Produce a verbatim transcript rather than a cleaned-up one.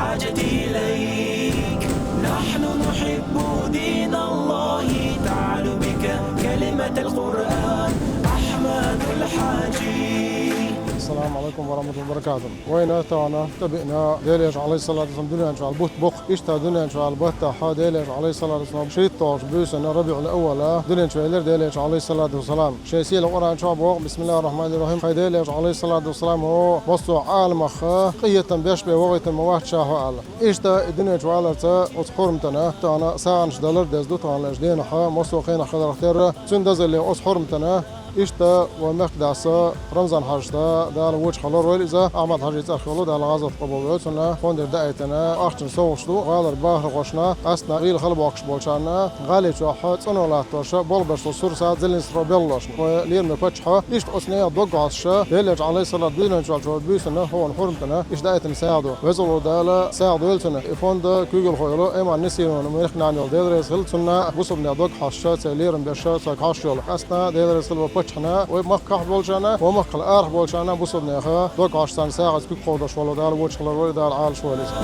حاجتي إليك. نحن نحب دين الله، تعال بك كلمة القرآن. أحمد الحاجي. السلام عليكم ورحمة الله وبركاته. Вайна тахан тӀабеана Делан Элча, Ӏалайхи ссалату вассалам, дунен чу ваьлла бутт бу-кх. Иштта дунен чу ваьлла баттахь Делан Элча, Ӏалайхи ссалату вассалам, шийтта долчу буьйсанна, РабиӀул-Аввала, дунен чу ваьллера Делан Элча, Ӏалайхи ссалату вассалам. Шен сийлахь Къуръан чохь боху, бисмиллахӀир-рохьманир-рохьим, хьайн Делан Элча, Ӏалайхи ссалату вассалам, хьо массо а Ӏаламах къинхетам беш бен вахийтина ма вац ша хьо аьлла. Иштта и дунен чу валарца оцу хьурматана тахана сагӀанаш далар деза ду тахана леш денахь, массо а хенахь хиларх терра, цуьнан дозаллин оцу хьурматана. Иштта вайн мехкан дас Рамзан-Хьаьжас, Дала вочу хьалар войла иза, Ахьмад-Хьаьжин цӀарах йолу, Дала гӀазот къобал войла цунна, фондера даийтина, ахчанаш совгӀаташ ду гӀалара бахархошна, къаьсттина гӀийла хала боккхуш болчарна, гӀали чохь цӀано латтош, болх беш болу Сурсат, Зеленстрой белхалошна. Вайн лераме паччахьо, иштта оцу нехан дог хьоьстуш, Делан Элча, Ӏалайхи ссалату, дунен чохь буьйсанна хьуна хьурматана, иштта даийтина сагӀа ду. Веза волу Дала сагӀа дойла цунна. И фондан куьйгалхо йолу Айман Несимовна мехкан нана йолу, Дела реза хила цунна, бусалба нехан дог хьоьстуш, церан лерам беш, цаьрга хьоьстуш йолу. Къаьсттина Дела реза хила вайн паччахьна, вайн махкахь болчарна, вайн махкахь арахь болчарна, бусалба нехан дог хьоьстуш, царна сагӀаца куьг кховдош волу Дала вочу хилар войла, Дала Ӏалаш войла иза.